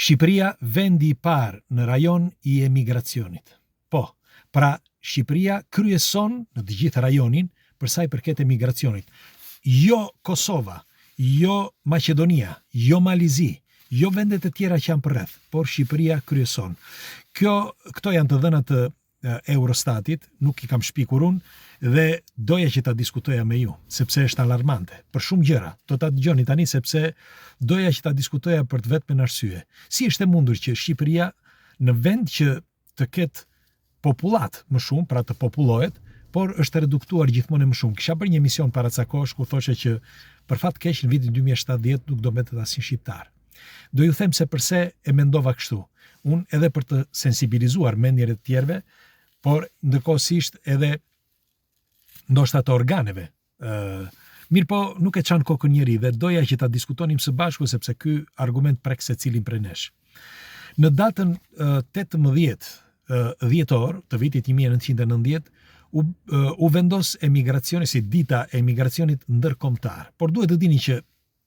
Shqipëria vendi i parë në rajon i emigracionit. Po, pra Shqipëria kryeson në të gjithë rajonin për sa i përket emigracionit. Jo Kosova, jo Maqedonia, jo Mali i Zi, jo vendet e tjera që janë përreth, por Shqipëria kryeson. Kjo, këto janë të dhëna të Eurostatit, nuk i kam shpikur unë, dhe doja që ta diskutoja me ju, sepse është alarmante, për shumë gjëra. Do ta dëgjoni tani sepse doja që ta diskutoja për të vetmen arsye. Si është e mundur që Shqipëria në vend që të ketë popullatë më shumë, pra të popullohet, por është reduktuar gjithmonë e më shumë. Kisha bërë një emision para ca kohësh ku thosha që për fat keq në vitin 2070 nuk do mbetet asnjë shqiptar. Do ju them se përse e mendova kështu. Unë edhe për të sensibilizuar mendjen e të tjerëve, por ndërkohësisht edhe ndoshta të organeve. Ë, mirëpo nuk e çan kokën njeri dhe doja që ta diskutonim së bashku sepse ky argument prek secilin prej nesh. Në datën 18 dhjetor të vitit 1990 u, u vendos emigracioni si dita e emigracionit ndërkombëtar. Por duhet të dini që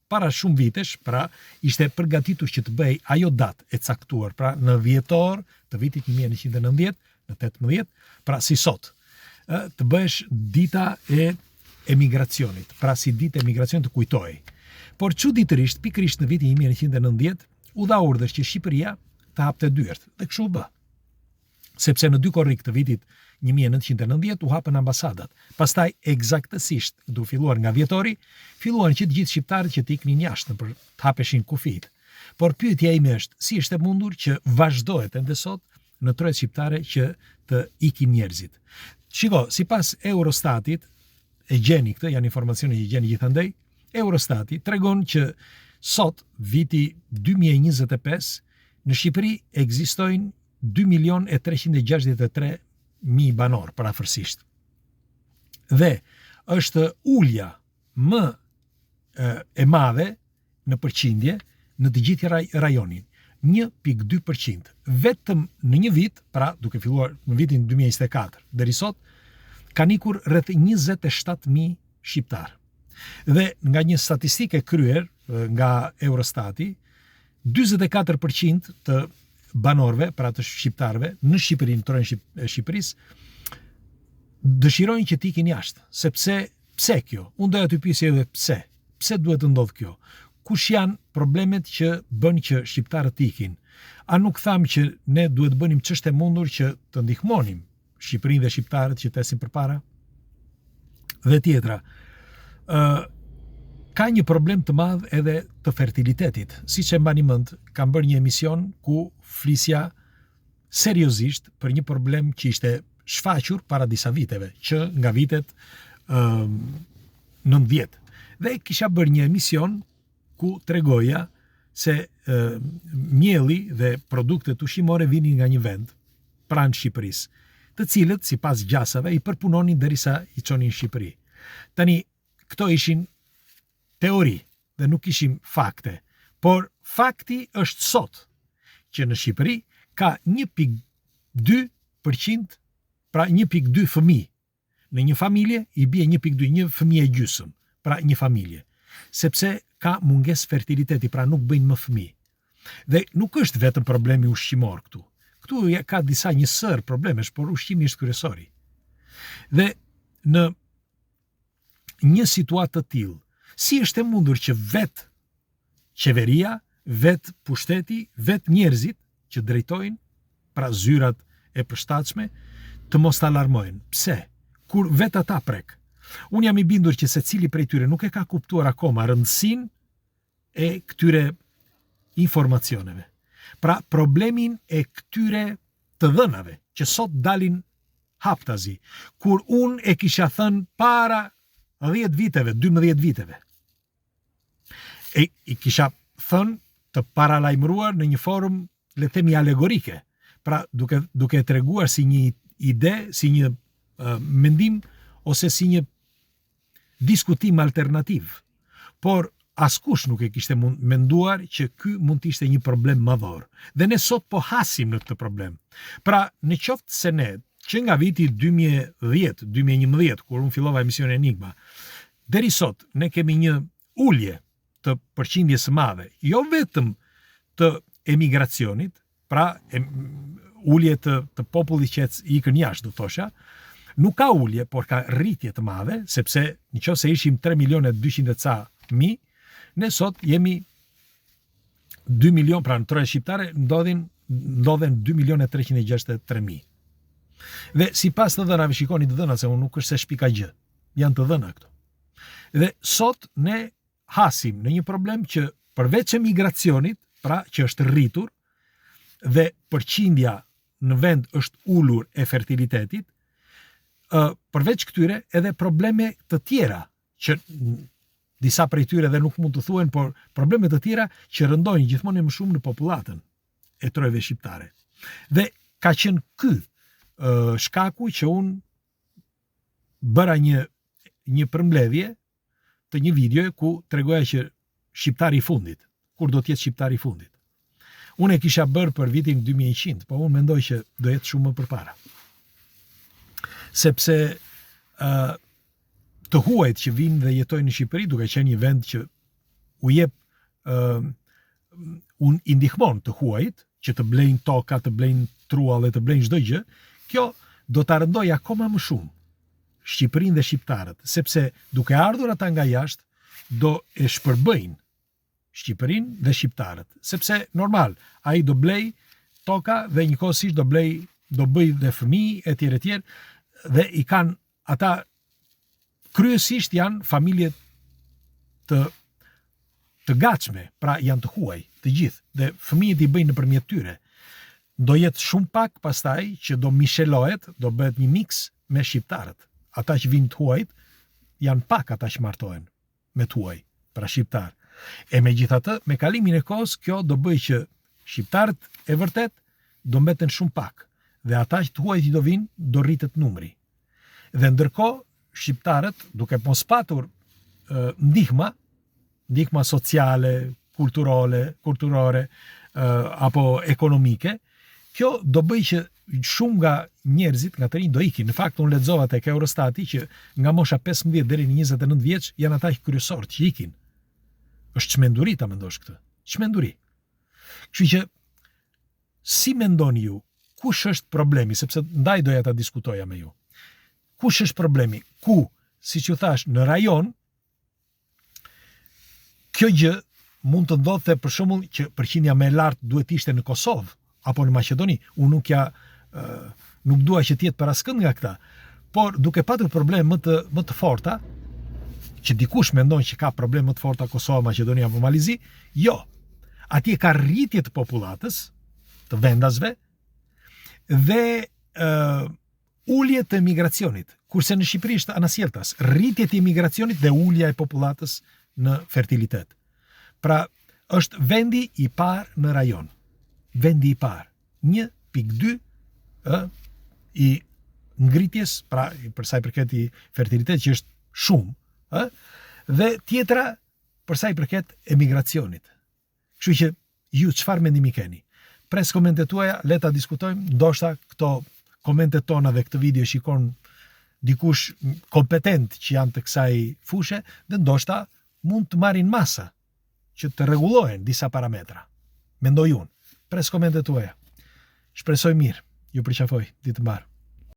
para shumë vitesh, pra, ishte përgatitur që të bëhej ajo datë e caktuar, pra në dhjetor të vitit 1990, në 18, pra si sot, ë, të bëhesh dita e emigracionit, pra si ditë e emigracionit të kujtohej. Por çuditërisht, pikërisht në vitin 1990, u dha urdhër që Shqipëria të hapte dyert, dhe kështu u bë. Sepse në 2 korrik të vitit 1990 u hapën ambasadat. Pastaj ekzaktësisht, duke filluar nga dhjetori, filluan që të gjithë shqiptarët që të iknin jashtë nëpër të hapeshin kufijt. Por pyetja ime është, si është e mundur që vazhdohet ende sot në trojet shqiptare që të ikin njerëzit? Shiko, sipas Eurostatit, e gjeni këtë, janë informacione që gjeni gjithandej, Eurostati tregon që sot, viti 2025, në Shqipëri ekzistojnë 2 milion e 363 mijë banorë, përafërsisht. Dhe është ulja më e madhe në përqindje në të gjithë rajonin, 1.2%. Vetëm në një vit, pra duke filluar në vitin 2024 deri sot, kanë ikur rreth 27.000 shqiptarë. Dhe nga një statistikë e kryer nga Eurostati, 44% të banorëve, pra të shqiptarëve në Shqipëri, në trojen e Shqipërisë, dëshirojnë që të ikin jashtë, sepse pse kjo? Unë doja t'ju pyesja edhe pse. Pse duhet të ndodhë kjo? Kush janë problemet që bën që shqiptarët të ikin? A nuk thamë që ne duhet të bënim ç'është e mundur që të ndihmonim Shqipërinë dhe shqiptarët që të ecin përpara? Dhe tjetra, ë ka një problem të madh edhe të fertilitetit. Siç e mbani mend, kam bërë një emision ku flisja seriozisht për një problem që ishte shfaqur para disa viteve, që nga vitet ë 90. Dhe kisha bërë një emision ku tregoja se e, mielli dhe produktet ushqimore vinin nga një vend pranë Shqipërisë, të cilët sipas gjasave i përpunonin derisa i çonin në Shqipëri. Tani këto ishin teori dhe nuk ishim fakte, por fakti është sot që në Shqipëri ka 1.2%, pra 1.2 fëmijë Në një familje i bie 1.2, një fëmijë e gjysëm, pra një familje. Sepse ka mungesë fertiliteti, pra nuk bëjnë më fëmijë. Dhe nuk është vetëm problemi ushqimor këtu. Këtu ka disa një sërë problemesh, por ushqimi është kryesori. Dhe në një situatë të tillë, si është e mundur që vetë qeveria, vetë pushteti, vetë njerëzit që drejtojnë, pra zyrat e përshtatshme, të mos të alarmojnë. Pse? Kur vetë ata prek. Unë jam i bindur që secili prej tyre nuk e ka kuptuar akoma rëndësinë e këtyre informacioneve. Pra problemin e këtyre të dhënave që sot dalin haptazi, kur unë e kisha thënë para 10 viteve, 12 viteve. E i kisha thënë të paralajmëruar në një formë, le të themi alegorike, pra duke duke e treguar si një ide, si një uh, mendim ose si një diskutim alternativ. Por askush nuk e kishte mund, menduar që ky mund të ishte një problem madhor. Dhe ne sot po hasim në këtë problem. Pra, në qoftë se ne, që nga viti 2010, 2011, kur unë fillova emisionin Enigma, Deri sot ne kemi një ulje të përqindjes së madhe, jo vetëm të emigracionit, pra e, ulje të, të popullit që ikën jashtë, do thosha, nuk ka ulje, por ka rritje të madhe, sepse në qoftë se ishim 3 milionë e 200 e ca mi, ne sot jemi 2 milion, pra në troje shqiptare ndodhin ndodhen 2 milionë e 363 mijë. Dhe sipas të dhënave, shikoni të dhënat se unë nuk është se shpika gjë. Janë të dhëna këto. Dhe sot ne hasim në një problem që përveç emigracionit, pra që është rritur dhe përqindja në vend është ulur e fertilitetit, ë përveç këtyre edhe probleme të tjera që disa prej tyre dhe nuk mund të thuhen, por probleme të tjera që rëndojnë gjithmonë e më shumë në popullatën e trojeve shqiptare. Dhe ka qenë ky shkaku që unë bëra një një përmbledhje të një videoje ku tregoja që shqiptari i fundit, kur do të jetë shqiptari i fundit. Unë e kisha bërë për vitin 2100, po unë mendoj që do jetë shumë më përpara. Sepse ë uh, të huajt që vijnë dhe jetojnë në Shqipëri, duke qenë një vend që u jep ë uh, un i ndihmon të huajt që të blejnë toka, të blejnë truall e të blejnë çdo gjë, kjo do ta rëndojë akoma më shumë Shqipërinë dhe shqiptarët, sepse duke ardhur ata nga jashtë do e shpërbëjnë Shqipërinë dhe shqiptarët, sepse normal, ai do blej toka dhe njëkohësisht do blej do bëj dhe fëmijë etj etj dhe i kanë ata kryesisht janë familje të të gatshme, pra janë të huaj, të gjithë, dhe fëmijët i bëjnë nëpërmjet tyre. Do jetë shumë pak pastaj që do mishelohet, do bëhet një miks me shqiptarët. Ata që vijnë të huajt, janë pak ata që martohen me të huaj, pra shqiptar. E megjithatë, me kalimin e kohës, kjo do bëjë që shqiptarët e vërtet do mbeten shumë pak dhe ata që të huajt që do vijnë, do rritet numri. Dhe ndërkohë shqiptarët duke mos patur ndihma, ndihma sociale, kulturore, kulturore apo ekonomike, kjo do bëjë që shumë nga njerëzit, nga të rinj do ikin. Në fakt unë lexova tek Eurostati që nga mosha 15 deri në 29 vjeç janë ata kryesorët që ikin. Është çmenduri ta mendosh këtë. Çmenduri. Kështu që Si mendoni ju, kush është problemi, sepse ndaj doja ta diskutoja me ju. Kush është problemi? Ku, siç ju thash, në rajon kjo gjë mund të ndodhte për shembull që përqindja më e lartë duhet të ishte në Kosovë apo në Maqedoni. Unë nuk ja nuk dua që të jetë për askënd nga këta. Por duke patur probleme më të më të forta, që dikush mendon që ka probleme më të forta Kosova, Maqedonia apo Mali i Zi, jo. Atje ka rritje të popullatës, të vendasve dhe ë uh, ulje të emigracionit, kurse në Shqipëri është anasjelltas, rritje të emigracionit dhe ulja e popullatës në fertilitet. Pra, është vendi i parë në rajon. Vendi i parë. 1.2 ë i ngritjes, pra për sa i përket i fertilitet që është shumë, ë dhe tjetra për sa i përket emigracionit. Kështu që ju çfarë mendimi keni? Pres komentet tuaja, le ta diskutojmë, ndoshta këto komentet tona dhe këtë video shikon dikush kompetent që janë të kësaj fushe dhe ndoshta mund të marrin masa që të rregullohen disa parametra. Mendoj unë. Pres komentet tuaja. Shpresoj mirë. Ju përqafoj. Ditë të mbarë.